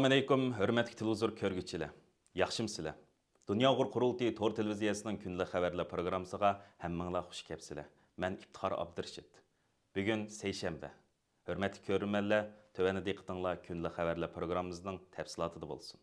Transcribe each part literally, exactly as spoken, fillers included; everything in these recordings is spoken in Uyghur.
ئەلەيكۇم، ھۆرمەتلىك تېلېۋىزور كۆرگۈچىلەر. ياخشىمۇسىلەر؟ دۇنيا ئۇيغۇر قۇرۇلتىيى تور تېلېۋىزىيەسىنىڭ كۈندىلىك خەۋەرلەر پروگراممىسىغا ھەممىڭلار خۇش كەپسىلەر. مەن ئىپتىخار ئابدۇرېشىت. بۈگۈن سەيشەنبە. ھۆرمەتلىك كۆرۈرمەنلەر، تۆۋەندە دىققىتىڭلار كۈندىلىك خەۋەرلەر پروگراممىمىزنىڭ تەپسىلاتىدا بولسۇن.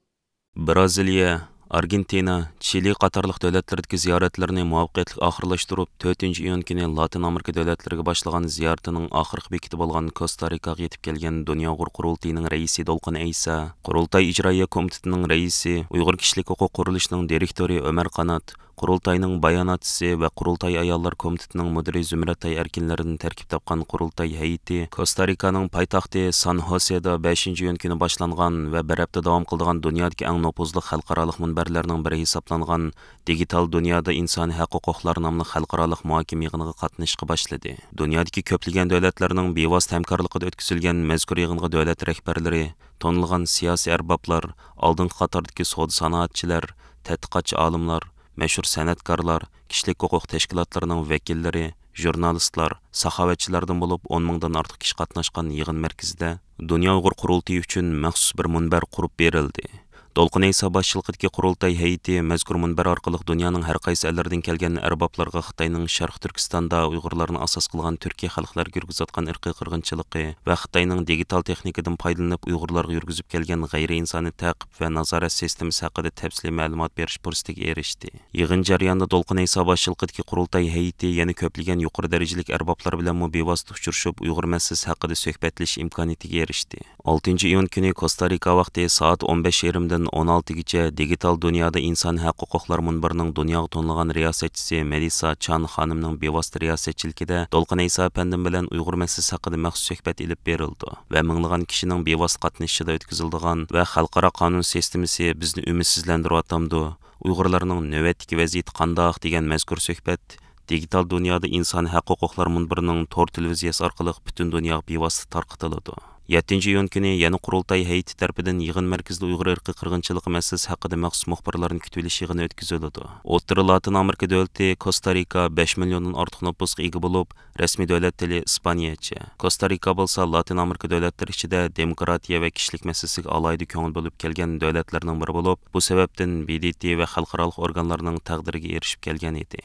بىرازىلىيە، ئارگېنتىنا، چىلى قاتارلىق دۆلەتلەردىكى زىيارەتلىرىنى مۇۋەپپەقىيەتلىك ئاخىرلاشتۇرۇپ، تۆتىنچى ئىيۇن كۈنى لاتىن ئامېرىكا دۆلەتلىرىگە باشلىغان زىيارىتىنىڭ ئاخىرقى بېكىتى بولغان كوستا رىكاغا يېتىپ كەلگەن دۇنيا ئۇيغۇر قۇرۇلتىيىنىڭ رەئىسى دولقۇن ئەيسا، قۇرۇلتاي ئىجرائىيە كومىتېتىنىڭ رەئىسى، ئۇيغۇر كىشىلىك ھوقۇق قۇرۇلۇشىنىڭ دىرېكتورى ئۆمەر قانات، قۇرۇلتاينىڭ باياناتچىسى ۋە قۇرۇلتاي ئاياللار كومىتېتىنىڭ مۇدىرى زۇمرەتئاي ئەركىنلەردىن تەركىب تاپقان قۇرۇلتاي ھەيئىتى كوستا رىكانىڭ پايتەختى سان خوسېدا بەشىنچى ئىيۇن كۈنى باشلانغان ۋە بىر ھەپتە داۋام قىلىدىغان دۇنيادىكى ئەڭ نوپۇزلۇق خەلقئارالىق مۇنبەرلەرنىڭ بىرى ھېسابلانغان دىگىتال دۇنيادا ئىنسانىي ھەق ھوقۇقلار ناملىق خەلقئارالىق مۇھاكىمە يىغىنىغا قاتنىشىشقا باشلىدى. دۇنيادىكى كۆپلىگەن دۆلەتلەرنىڭ بىۋاسىتە ھەمكارلىقىدا ئۆتكۈزۈلگەن مەزكۇر يىغىنغا دۆلەت رەھبەرلىرى، تونۇلغان سىياسىي ئەربابلار، ئالدىنقى قاتاردىكى سودا سانائەتچىلەر، تەتقىقاتچى ئالىملار، مەشھۇر سەنئەتكارلار، كىشىلىك ھوقۇق تەشكىلاتلىرىنىڭ ۋەكىللىرى، ژۇرنالىستلار، ساخاۋەتچىلەردىن بولۇپ ئون مىڭدىن ئارتۇق كىشى قاتناشقان يىغىن مەركىزىدە دۇنيا ئۇيغۇر قۇرۇلتىيى ئۈچۈن مەخسۇس بىر مۇنبەر قۇرۇپ بېرىلدى. دولقۇن ئەيسا باشچىلىقىدىكى قۇرۇلتاي ھەيئىتى مەزكۇر مۇنبەر ئارقىلىق دۇنيانىڭ ھەر قايسى ئەللىرىدىن كەلگەن ئەربابلارغا خىتاينىڭ شەرقىي تۈركىستاندا ئۇيغۇرلارنى ئاساس قىلغان تۈركىي خەلقلەرگە يۈرگۈزۈۋاتقان ئىرقىي قىرغىنچىلىقى ۋە خىتاينىڭ دىگىتال تېخنىكىدىن پايدىلىنىپ ئۇيغۇرلارغا يۈرگۈزۈپ كەلگەن غەيرىي ئىنسانىي تەقىب ۋە نازارەت سىستېمىسى ھەققىدە تەپسىلىي مەلۇمات بېرىش پۇرسىتىگە ئېرىشتى. يىغىن جەريانىدا دولقۇن ئەيسا باشچىلىقىدىكى قۇرۇلتاي ھەيئىتى يەنە كۆپلىگەن يۇقىرى دەرىجىلىك ئەربابلار بىلەنمۇ بىۋاسىتە ئۇچرىشىپ، ئۇيغۇر مەسىلىسى ھەققىدە سۆھبەتلىشىش ئىمكانىيىتىگە ئېرىشتى. ئالتىنچى ئىيۇن كۈنى كوستا رىكا ۋاقتى سائەت ئون بەش يېرىمدىن ئون ئالتىگىچە دىگىتال دۇنيادا ئىنسانىي ھەق ھوقۇقلار مۇنبىرىنىڭ دۇنياغا تونۇلغان رىياسەتچىسى مېلىسا چان خانىمنىڭ بىۋاسىتە رىياسەتچىلىكىدە دولقۇن ئەيسا ئەپەندىم بىلەن ئۇيغۇر مەسىلىسى ھەققىدە مەخسۇس سۆھبەت ئېلىپ بېرىلىدۇ ۋە مىڭلىغان كىشىنىڭ بىۋاسىتە قاتنىشىشىدا ئۆتكۈزۈلىدىغان ۋە خەلقئارا قانۇن سىستېمىسى بىزنى ئۈمىدسىزلەندۈرۈۋاتامدۇ؟ ئۇيغۇرلارنىڭ نۆۋەتتىكى ۋەزىيىتى قانداق؟ دېگەن مەزكۇر سۆھبەت دىگىتال دۇنيادا ئىنسانىي ھەق ھوقۇقلار مۇنبىرىنىڭ تور تېلېۋىزىيەسى ئارقىلىق پۈتۈن دۇنياغا بىۋاسىتە تارقىتىلىدۇ. يەتتىنچى ئىيۇن كۈنى يەنە قۇرۇلتاي ھەيئىتى تەرىپىدىن يىغىن مەركىزىدە ئۇيغۇر ئىرقىي قىرغىنچىلىقى مەسىلىسى ھەققىدە مەخسۇس مۇخبىرلارنى كۈتۈۋېلىش يىغىنى ئۆتكۈزۈلىدۇ. ئوتتۇرا لاتىن ئامېرىكا دۆلىتى كوستا رىكا بەش مىليوندىن ئارتۇق نوپۇسقا ئىگە بولۇپ، رەسمىي دۆلەت تىلى ئىسپانىيەچە. كوستا رىكا بولسا لاتىن ئامېرىكا دۆلەتلىرى ئىچىدە دېموكراتىيە ۋە كىشىلىك مەسىلىسىگە ئالاھىدە كۆڭۈل بۆلۈپ كەلگەن دۆلەتلەرنىڭ بىرى بولۇپ، بۇ سەۋەبتىن ب د ت ۋە خەلقئارالىق ئورگانلارنىڭ تەقدىرىگە ئېرىشىپ كەلگەن ئىدى.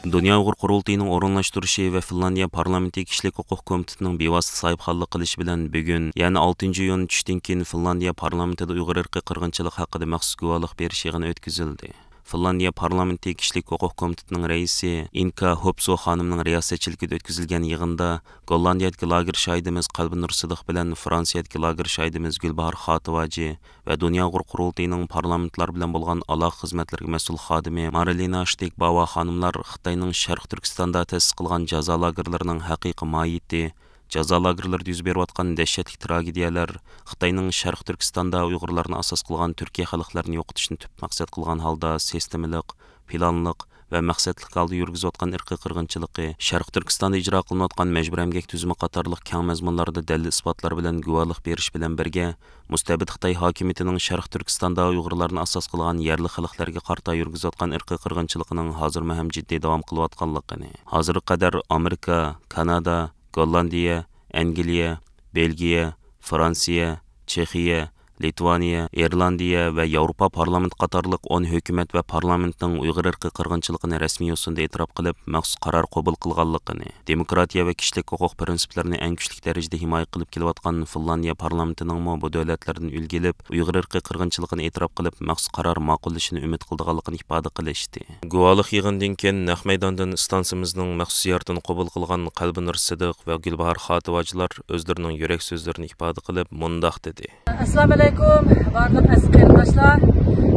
دۇنيا ئۇيغۇر قۇرۇلتىيىنىڭ ئورۇنلاشتۇرۇشى ۋە فىنلاندىيە پارلامېنتى كىشىلىك ھوقۇق كومىتېتىنىڭ بىۋاسىتە ساھىبخانلىق قىلىشى بىلەن بۈگۈن، يەنى ئالتىنچى ئىيۇن چۈشتىن كېيىن فىنلاندىيە پارلامېنتىدا ئۇيغۇر ئىرقىي قىرغىنچىلىقى ھەققىدە مەخسۇس گۇۋاھلىق بېرىش يىغىنى ئۆتكۈزۈلدى. فىنلاندىيە پارلامېنتى كىشىلىك ھوقۇق كومىتېتىنىڭ رەئىسى ئىنكا ھوپسو خانىمنىڭ رىياسەتچىلىكىدە ئۆتكۈزۈلگەن يىغىندا گوللاندىيەدىكى لاگېر شاھىدىمىز قەلبىنۇر سىدىق بىلەن فرانسىيەدىكى لاگېر شاھىدىمىز گۈلباھار خاتىۋاجى ۋە دۇنيا ئۇيغۇر قۇرۇلتىيىنىڭ پارلامېنتلار بىلەن بولغان ئالاقە خىزمەتلىرىگە مەسئۇل خادىمى مارىلىنا شتىك باۋا خانىملار خىتاينىڭ شەرقىي تۈركىستاندا تەسىس قىلغان جازا لاگېرلىرىنىڭ ھەقىقىي ماھىيىتى، جازا لاگېرلىرىدا يۈز بېرىۋاتقان دەھشەتلىك تراگېدىيەلەر خىتاينىڭ شەرقىي تۈركىستاندا ئۇيغۇرلارنى ئاساس قىلغان تۈركىي خەلقلەرنى يوقىتىشنى تۈپ مەقسەت قىلغان ھالدا سىستېمىلىق، پىلانلىق ۋە مەقسەتلىك ھالدا يۈرگۈزۈۋاتقان ئىرقىي قىرغىنچىلىقى، شەرقىي تۈركىستاندا ئىجرا قىلىنىۋاتقان مەجبۇرىي ئەمگەك تۈزۈمى قاتارلىق كەڭ مەزمۇنلاردا دەلىل-ئىسپاتلار بىلەن گۇۋاھلىق بېرىش بىلەن بىرگە، مۇستەبىت خىتاي ھاكىمىيىتىنىڭ شەرقىي تۈركىستاندا ئۇيغۇرلارنى ئاساس قىلغان يەرلىك خەلقلەرگە قارىتا يۈرگۈزۈۋاتقان ئىرقىي قىرغىنچىلىقىنىڭ ھازىرمۇ ھەم جىددىي داۋام قىلىۋاتقانلىقىنى، ھازىرغا قەدەر ئامېرىكا، كانادا، گوللاندىيە، ئەنگلىيە، بېلگىيە، فرانسىيە، چېخىيە، لىتۋانىيە، ئىرلاندىيە ۋە ياۋروپا پارلامېنتى قاتارلىق ئون ھۆكۈمەت ۋە پارلامېنتنىڭ ئۇيغۇر ئىرقىي قىرغىنچىلىقىنى رەسمىي يوسۇندا ئېتىراپ قىلىپ، مەخسۇس قارار قوبۇل قىلغانلىقىنى، دېموكراتىيە ۋە كىشىلىك ھوقۇق پىرىنسىپلىرىنى ئەڭ كۈچلۈك دەرىجىدە ھىمايە قىلىپ كېلىۋاتقان فىنلاندىيە پارلامېنتىنىڭمۇ بۇ دۆلەتلەردىن ئۈلگە ئېلىپ، ئۇيغۇر ئىرقىي قىرغىنچىلىقىنى ئېتىراپ قىلىپ، مەخسۇس قارار ماقۇللىشىنى ئۈمىد قىلىدىغانلىقىنى ئىپادە قىلىشتى. گۇۋاھلىق يىغىنىدىن كېيىن نەق مەيداندىن ئىستانسىمىزنىڭ مەخسۇس زىيارىتىنى قوبۇل قىلغان قەلبىنۇر سىدىق ۋە گۈلباھار خاتىۋاجىلار ئۆزلىرىنىڭ يۈرەك سۆزلىرىنى ئىپادە قىلىپ، مۇنداق دېدى. ئەسسالامۇئەلەيكۇم، بارلىق ئەزىز قېرىنداشلار.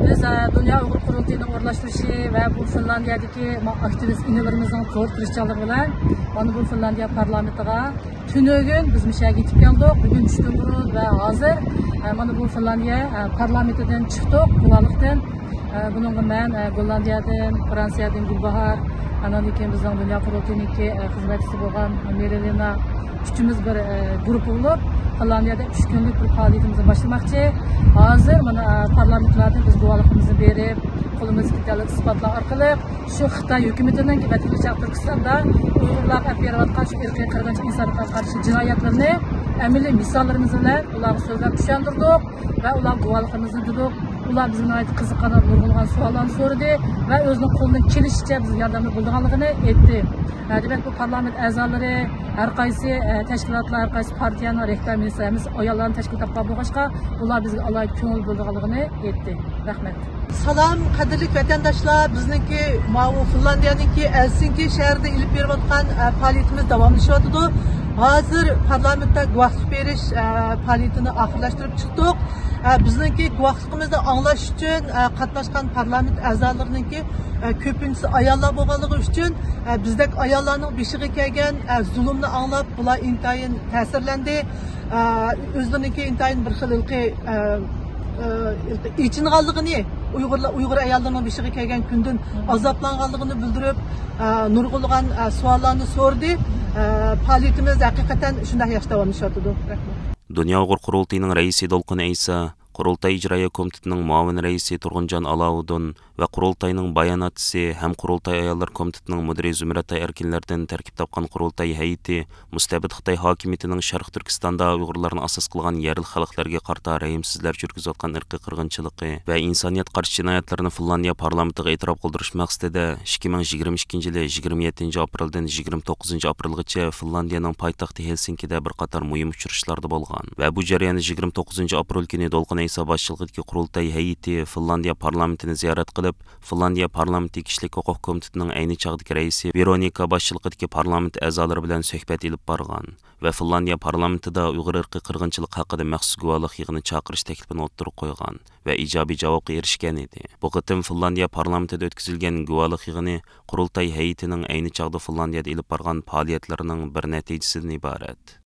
بىز، ئە، دۇنيا ئۇيغۇر قۇرۇلتىيىنىڭ ئورۇنلاشتۇرۇشى ۋە بۇ فىنلاندىيەدىكى ما-، ئاكتىۋىست ئىنىلىرىمىزنىڭ زور تىرىشچانلىقى بىلەن مانا بۇ فىنلاندىيە پارلامېنتىغا تۈنۈگۈن بىز مۇشۇ يەرگە يېتىپ كەلدۇق. بۈگۈن چۈشتىن بۇرۇن ۋە ھازىر، ئە، مانا بۇ فىنلاندىيە، ئە، پارلامېنتىدىن چىقتۇق، گۇۋاھلىقتىن. ئە، بۇنىڭغا مەن، ئە، گوللاندىيەدىن، فرانسىيەدىن گۈلباھار، ئاندىن كېيىن بىزنىڭ دۇنيا قۇرۇلتىيىنىڭكى، ئە، خىزمەتچىسى بولغان مېرىلىنا ئۈچىمىز بىر، ئە، گۇرۇپپا بولۇپ، فىنلاندىيەدە ئۈچ كۈنلۈك بىر پائالىيىتىمىزنى باشلىماقچى. ھازىر مانا، ئە، پارلامېنتلاردىن بىز گۇۋاھلىقىمىزنى بېرىپ، قولىمىزدىكى دەلىل ئىسپاتلار ئارقىلىق شۇ خىتاي ھۆكۈمىتىنىڭكى ۋەتىنىمىز شەرقىي تۈركىستاندا ئۇيغۇرلارغا ئېلىپ بېرىۋاتقان شۇ ئىرقىي قىرغىنچىلىق، ئىنسانىيەتكە قارشى جىنايەتلىرىنى ئەمەلىي مىساللىرىمىز بىلەن ئۇلارغا سۆزلەپ چۈشەندۈردۇق ۋە ئۇلارغا گۇۋاھلىقىمىزنى بېرىدۇق. ئۇلار بىزگە ناھايىتى قىزىققان، نۇرغۇنلىغان سوئاللارنى سورىدى ۋە ئۆزىنىڭ قولىدىن كېلىشىچە بىزگە ياردەمدە بولىدىغانلىقىنى ئېيتتى. ھە، دېمەك، بۇ پارلامېنت ئەزالىرى، ھەر قايسى، ئە، تەشكىلاتلار، ھەر قايسى پارتىيەنىڭ رەھبەر مىنىستىر ھەممىسى ئاياللارنى تەشكىل تاپقان بولغاچقا، ئۇلار بىزگە ئالاھىدە كۆڭۈل بۆلىدىغانلىقىنى ئېيتتى. رەھمەت. سالام، قەدىرلىك ۋەتەنداشلار، بىزنىڭكى ماۋۇ فىنلاندىيەنىڭكى ھېلسىنكى شەھىرىدە ئېلىپ بېرىۋاتقان، ئە، پائالىيىتىمىز داۋاملىشىۋاتىدۇ. ھازىر پارلامېنتتا گۇۋاھلىق بېرىش، ئە، پائالىيىتىنى ئاخىرلاشتۇرۇپ چىقتۇق. ئە، بىزنىڭكى گۇۋاھلىقىمىزنى ئاڭلاش ئۈچۈن، ئە، قاتناشقان پارلامېنت ئەزالىرىنىڭكى، ئە، كۆپىنچىسى ئاياللار بولغانلىقى ئۈچۈن، ئە، بىزدەك ئاياللارنىڭ بېشىغا كەلگەن، ئە، زۇلۇمنى ئاڭلاپ، بۇلار ئىنتايىن تەسىرلەندى. ئە، ئۆزلىرىنىڭكى ئىنتايىن بىر خىل ھېلىقى، ئە، ئە، ھېلىقى ئېچىنغانلىقىنى، ئۇيغۇرلار، ئۇيغۇر ئاياللىرىنىڭ بېشىغا كەلگەن كۈندىن ئازابلانغانلىقىنى بىلدۈرۈپ، ئە، نۇرغۇنلىغان، ئە، سوئاللارنى سورىدى. ئە، پائالىيىتىمىز ھەقىقەتەن شۇنداق ياخشى داۋاملىشىۋاتىدۇ. رەھمەت. دۇنيا ئۇيغۇر قۇرۇلتىيىنىڭ رەئىسى دولقۇن ئەيسا، قۇرۇلتاي ئىجرائىيە كومىتېتىنىڭ مۇئاۋىن رەئىسى تۇرغۇنجان ئالاۋۇدۇن ۋە قۇرۇلتاينىڭ باياناتچىسى ھەم قۇرۇلتاي ئاياللار كومىتېتىنىڭ مۇدىرى زۇمرەتئاي ئەركىنلەردىن تەركىب تاپقان قۇرۇلتاي ھەيئىتى مۇستەبىت خىتاي ھاكىمىيىتىنىڭ شەرقىي تۈركىستاندا ئۇيغۇرلارنى ئاساس قىلغان يەرلىك خەلقلەرگە قارىتا رەھىمسىزلەرچە يۈرگۈزۈۋاتقان ئىرقىي قىرغىنچىلىقى ۋە ئىنسانىيەتكە قارشى جىنايەتلىرىنى فىنلاندىيە پارلامېنتىغا ئېتىراپ قىلدۇرۇش مەقسىتىدە ئىككى مىڭ يىگىرمە ئىككىنچى يىلى يىگىرمە يەتتىنچى ئاپرېلدىن يىگىرمە توققۇزىنچى ئاپرېلغىچە فىنلاندىيەنىڭ پايتەختى ھېلسىنكىدە بىر قاتار مۇھىم ئۇچرىشىشلاردا بولغان ۋە بۇ جەرياندا يىگىرمە توققۇزىنچى ئاپرېل كۈنى دولقۇن ئەيسا باشچىلىقىدىكى قۇرۇلتاي ھەيئىتى فىنلاندىيە پارلامېنتىنى زىيارەت قىلىپ، فىنلاندىيە پارلامېنتى كىشىلىك ھوقۇق كومىتېتىنىڭ ئەينى چاغدىكى رەئىسى ۋېرونىكا باشچىلىقىدىكى پارلامېنت ئەزالىرى بىلەن سۆھبەت ئېلىپ بارغان ۋە فىنلاندىيە پارلامېنتىدا ئۇيغۇر ئىرقىي قىرغىنچىلىقى ھەققىدە مەخسۇس گۇۋاھلىق يىغىنى چاقىرىش تەكلىپىنى ئوتتۇرىغا قويغان ۋە ئىجابىي جاۋابقا ئېرىشكەن ئىدى. بۇ قېتىم فىنلاندىيە پارلامېنتىدا ئۆتكۈزۈلگەن گۇۋاھلىق يىغىنى قۇرۇلتاي ھەيئىتىنىڭ ئەينى چاغدا فىنلاندىيەدە ئېلىپ بارغان پائالىيەتلىرىنىڭ بىر نەتىجىسىدىن ئىبارەت.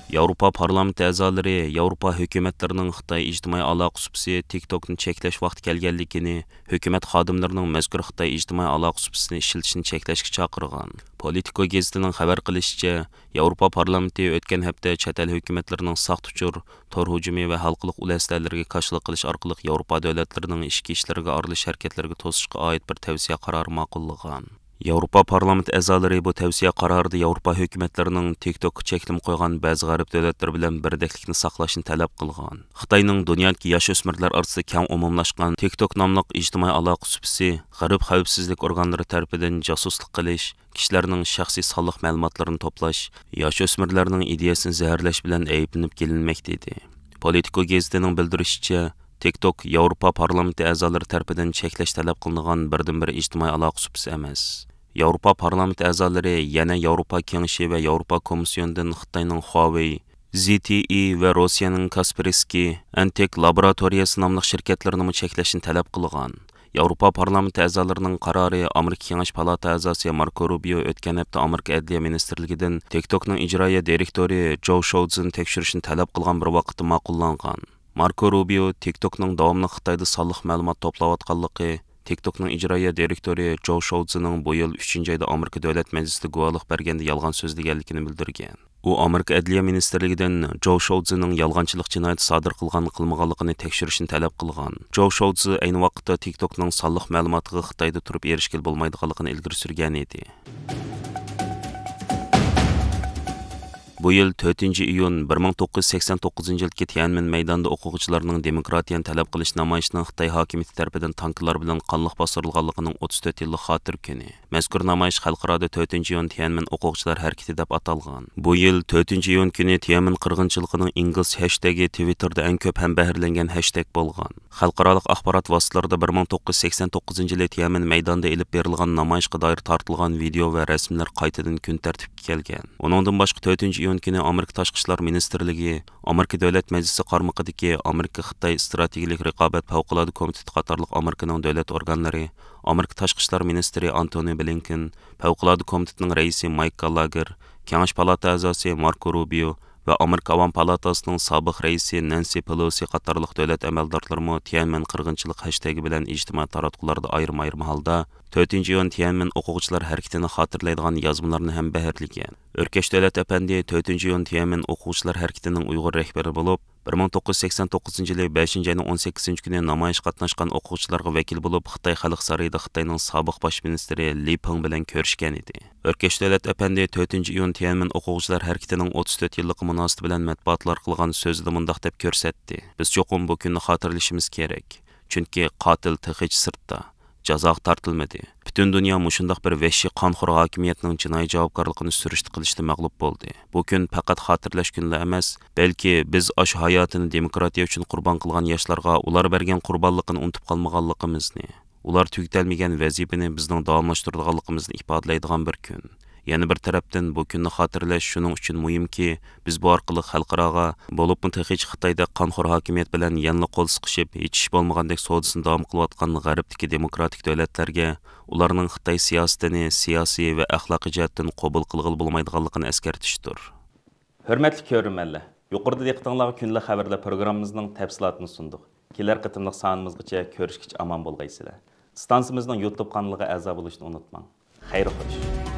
ياۋروپا پارلامېنتى ئەزالىرى ياۋروپا ھۆكۈمەتلىرىنىڭ خىتاي ئىجتىمائىي ئالاقە سۇپىسى تىك توكنى چەكلەش ۋاقتى كەلگەنلىكىنى، ھۆكۈمەت خادىملىرىنىڭ مەزكۇر خىتاي ئىجتىمائىي ئالاقە سۇپىسىنى ئىشلىتىشنى چەكلەشكە چاقىرغان. پولىتىكو گېزىتىنىڭ خەۋەر قىلىشىچە، ياۋروپا پارلامېنتى ئۆتكەن ھەپتە چەت ئەل ھۆكۈمەتلىرىنىڭ ساختا ئۇچۇر، تور ھۇجۇمى ۋە ھالقىلىق ئۇل ئەسلىھەلىرىگە كاشىلىق قىلىش ئارقىلىق ياۋروپا دۆلەتلىرىنىڭ ئىچكى ئىشلىرىغا ئارىلىشىش ھەرىكەتلىرىگە توسۇشقا ئائىت بىر تەۋسىيە قارارى ماقۇللىغان. ياۋروپا پارلامېنت ئەزالىرى بۇ تەۋسىيە قارارىدا ياۋروپا ھۆكۈمەتلىرىنىڭ تىك توكقا چەكلىمە قويغان بەزى غەرب دۆلەتلىرى بىلەن بىردەكلىكنى ساقلاشنى تەلەپ قىلغان. خىتاينىڭ دۇنيادىكى ياش ئۆسمۈرلەر ئارىسىدا كەڭ ئومۇملاشقان تىك توك ناملىق ئىجتىمائىي ئالاقە سۇپىسى غەرب خەۋپسىزلىك ئورگانلىرى تەرىپىدىن جاسۇسلۇق قىلىش، كىشىلەرنىڭ شەخسىي سانلىق مەلۇماتلىرىنى توپلاش، ياش ئۆسمۈرلەرنىڭ ئىدىيەسىنى زەھەرلەش بىلەن ئەيىبلىنىپ كېلىنمەكتە ئىدى. پولىتىكو گېزىتىنىڭ بىلدۈرۈشىچە، تىك توك ياۋروپا پارلامېنتى ئەزالىرى تەرىپىدىن چەكلەش تەلەپ قىلىنغان بىردىنبىر ئىجتىمائىي ئالاقە سۇپىسى ئەمەس. ياۋروپا پارلامېنتى ئەزالىرى يەنە ياۋروپا كېڭىشى ۋە ياۋروپا كومىسسىيونىدىن خىتاينىڭ خۇاۋېي، زې تې ئى ۋە روسىيەنىڭ كاسپېرسكى ئەنتېك لابوراتورىيەسى ناملىق شىركەتلىرىنىمۇ چەكلەشنى تەلەپ قىلغان. ياۋروپا پارلامېنتى ئەزالىرىنىڭ قارارى ئامېرىكا كېڭەش پالاتا ئەزاسى ماركو روبىيو ئۆتكەن ھەپتە ئامېرىكا ئەدلىيە مىنىستىرلىكىدىن تىك توكنىڭ ئىجرائىيە دىرېكتورى جوۋ شوۋدزىنى تەكشۈرۈشنى تەلەپ قىلغان بىر ۋاقىتتا ماقۇللانغان. ماركو روبىيو تىك توكنىڭ داۋاملىق خىتايدا سانلىق مەلۇمات توپلاۋاتقانلىقى، تىك توكنىڭ ئىجرائىيە دىرېكتورى جوۋ شوۋدزىنىڭ بۇ يىل ئۈچىنچى ئايدا ئامېرىكا دۆلەت مەجلىسىدە گۇۋاھلىق بەرگەندە يالغان سۆزلىگەنلىكىنى بىلدۈرگەن. ئۇ ئامېرىكا ئەدلىيە مىنىستىرلىكىدىن جوۋ شوۋدزىنىڭ يالغانچىلىق جىنايىتى سادىر قىلغان-قىلمىغانلىقىنى تەكشۈرۈشنى تەلەپ قىلغان. جوۋ شوۋدزى ئەينى ۋاقىتتا تىك توكنىڭ سانلىق مەلۇماتىغا خىتايدا تۇرۇپ ئېرىشكىلى بولمايدىغانلىقىنى ئىلگىرى سۈرگەن ئىدى. بۇ يىل تۆتىنچى ئىيۇن بىر مىڭ توققۇز يۈز سەكسەن توققۇزىنچى يىلدىكى تيەنئەنمېن مەيدانىدا ئوقۇغۇچىلارنىڭ دېموكراتىيەنى تەلەپ قىلىش نامايىشىنىڭ خىتاي ھاكىمىيىتى تەرىپىدىن تانكىلار بىلەن قانلىق باستۇرۇلغانلىقىنىڭ ئوتتۇز تۆت يىللىق خاتىرە كۈنى. مەزكۇر نامايىش خەلقئارادا تۆتىنچى ئىيۇن تيەنئەنمېن ئوقۇغۇچىلار ھەرىكىتى دەپ ئاتالغان. بۇ يىل تۆتىنچى ئىيۇن كۈنى تيەنئەنمېن قىرغىنچىلىقىنىڭ ئىنگلىز ھەشتېگى تىۋىتتېردا ئەڭ كۆپ ھەمبەھىرلەنگەن ھەشتېگ بولغان. خەلقئارالىق ئاخبارات ۋاسىتىلىرىدا بىر مىڭ توققۇز يۈز سەكسەن توققۇزىنچى يىلى تيەنئەنمېن مەيدانىدا ئېلىپ بېرىلغان نامايىشقا دائىر تارتىلغان ۋىدېئو ۋە رەسىملەر قايتىدىن كۈن تەرتىپكە كەلگەن. ئۇنىڭدىن باشقا، تۆتىنچى ئىيۇن كۈنى ئامېرىكا تاشقى ئىشلار مىنىستىرلىكى ئامېرىكا دۆلەت مەجلىسى قارمىقىدىكى ئامېرىكا خىتاي ئىستراتېگىيىلىك رىقابەت پەۋقۇلئاددە كومىتېتى قاتارلىق ئامېرىكىنىڭ دۆلەت ئورگانلىرى، ئامېرىكا تاشقى ئىشلار مىنىستىرى ئانتونى بلىنكېن، پەۋقۇلئاددە كومىتېتىنىڭ رەئىسى مايك گاللاگېر، كېڭەش پالاتا ئەزاسى ماركو روبىيو ۋە ئامېرىكا ئاۋام پالاتاسىنىڭ سابىق رەئىسى نەنسى پېلوسى قاتارلىق دۆلەت ئەمەلدارلىرىمۇ تيەنئەنمېن قىرغىنچىلىق ھەشتېگى بىلەن ئىجتىمائىي تاراتقۇلاردا ئايرىم-ئايرىم ھالدا تۆتىنچى ئىيۇن تيەنئەنمېن ئوقۇغۇچىلار ھەرىكىتىنى خاتىرىلەيدىغان يازمىلارنى ھەمبەھىرلىگەن. ئۆركەش دۆلەت ئەپەندى تۆتىنچى ئىيۇن تيەنئەنمېن ئوقۇغۇچىلار ھەرىكىتىنىڭ ئۇيغۇر رەھبىرى بولۇپ، بىر مىڭ توققۇز يۈز سەكسەن توققۇزىنچى يىلى بەشىنچى ئاينىڭ ئون سەككىزىنچى كۈنى نامايىش قاتناشقان ئوقۇغۇچىلارغا ۋەكىل بولۇپ، خىتاي خەلق سارىيىدا خىتاينىڭ سابىق باش مىنىستىرى لى پېڭ بىلەن كۆرۈشكەن ئىدى. ئۆركەش دۆلەت ئەپەندى تۆتىنچى ئىيۇن تيەنئەنمېن ئوقۇغۇچىلار ھەرىكىتىنىڭ ئوتتۇز تۆت يىللىقى مۇناسىۋىتى بىلەن مەتبۇئاتلارغا قىلغان سۆزىدە مۇنداق دەپ كۆرسەتتى: بىز چوقۇم بۇ كۈننى خاتىرىلىشىمىز كېرەك. چۈنكى قاتىل تېخىچە سىرتتا، جازاغا تارتىلمىدى. پۈتۈن دۇنيا مۇشۇنداق بىر ۋەھشىي قانخور ھاكىمىيەتنىڭ جىنايى جاۋابكارلىقىنى سۈرۈشتە قىلىشتا مەغلۇپ بولدى. بۇ كۈن پەقەت خاتىرىلەش كۈنىلا ئەمەس، بەلكى بىز ئاشۇ ھاياتىنى دېموكراتىيە ئۈچۈن قۇربان قىلغان ياشلارغا ئۇلار بەرگەن قۇربانلىقىنى ئۇنتۇپ قالمىغانلىقىمىزنى، ئۇلار تۈگىتەلمىگەن ۋەزىپىنى بىزنىڭ داۋاملاشتۇرىدىغانلىقىمىزنى ئىپادىلەيدىغان بىر كۈن. يەنە بىر تەرەپتىن، بۇ كۈننى خاتىرىلەش شۇنىڭ ئۈچۈن مۇھىمكى، بىز بۇ ئارقىلىق خەلقئاراغا، بولۇپمۇ تېخىچە خىتايدەك قانخور ھاكىمىيەت بىلەن يەنىلا قول سىقىشىپ، ھېچ ئىش بولمىغاندەك سودىسىنى داۋام قىلىۋاتقان غەربتىكى دېموكراتىك دۆلەتلەرگە ئۇلارنىڭ خىتاي سىياسىتىنى سىياسىي ۋە ئەخلاقىي جەھەتتىن قوبۇل قىلغىلى بولمايدىغانلىقىنى ئەسكەرتىشتۇر. ھۆرمەتلىك كۆرۈرمەنلەر، يۇقىرىدا دىققىتىڭلارغا كۈندىلىك خەۋەرلەر پروگراممىمىزنىڭ تەپسىلاتىنى سۇندۇق. كېلەر قېتىملىق سانىمىزغىچە كۆرۈشكىچە ئامان بولغايسىلەر. ئىستانسىمىزنىڭ يۇتۇب قانىلىغا ئەزا بولۇشنى ئۇنتۇماڭ. خەير خوش.